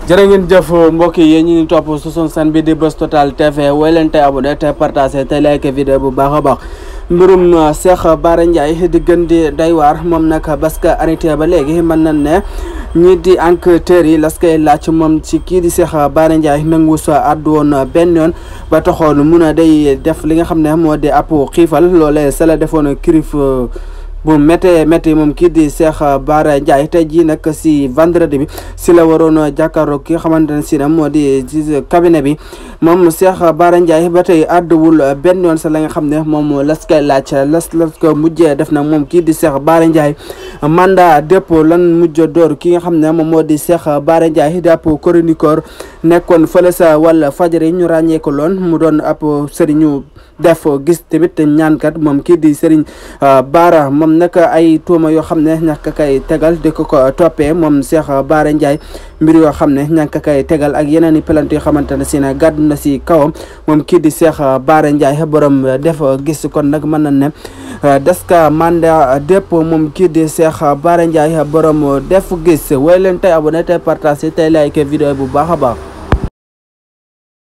jërë ngeen jëf mbokk yi yéen ñi ñu topp su suñu chaîne bi di Buzz Total TV woy leen tey abonné tey partagé tey like vidéo bu baax a baax mbirum Cheikh Bara Ndiaye di gën di doy waar moom nag parce que arrêté ba léegi mën nañ ne ñii di enquêteurs yi las koy laaj moom ci kii di Cheikh Bara Ndiaye nangu sa àddu woon benn yoon ba taxoon mun a day def li nga xam ne moo di ab xiifal loolee sa la defoon kirif bu métti moom kii di Cheikh Bara Ndiaye tey jii nag si vendredi bi si la waroon jàkkaarloo ki nga xamante ne si moo di ci cabinet bi moom Cheikh Bara Ndiaye ba tey àdduwul benn yoon sa la nga xam ne moom las koy laaj las ko mujjee def nag moom kii di Cheikh Bara Ndiaye mandat dépôt lan mujj door ki nga xam ne moom moo di Cheikh Bara Ndiaye di ab chroniqueur nekkoon fële sa wàll fajari ñu ràññee ko loon mu doon ab sëriñu def gis tamit ñaankat moom kii di Serigne Bara moom nag ay tuuma yoo xam ne ñàkk kay tegal di ko toppee moom Cheikh Bara Ndiaye mbir yoo xam ne ñàkk kay tegal ak yeneen i plainte yoo xamante ne si ne gàddu na si kawam moom kii di Cheikh Bara Ndiaye borom def gis kon nag mën nañ ne des ka mandat dépôt moom kii di Cheikh Bara Ndiaye borom def gis woy leen tey abonné tey partagé tey like vidéo bu baax a baax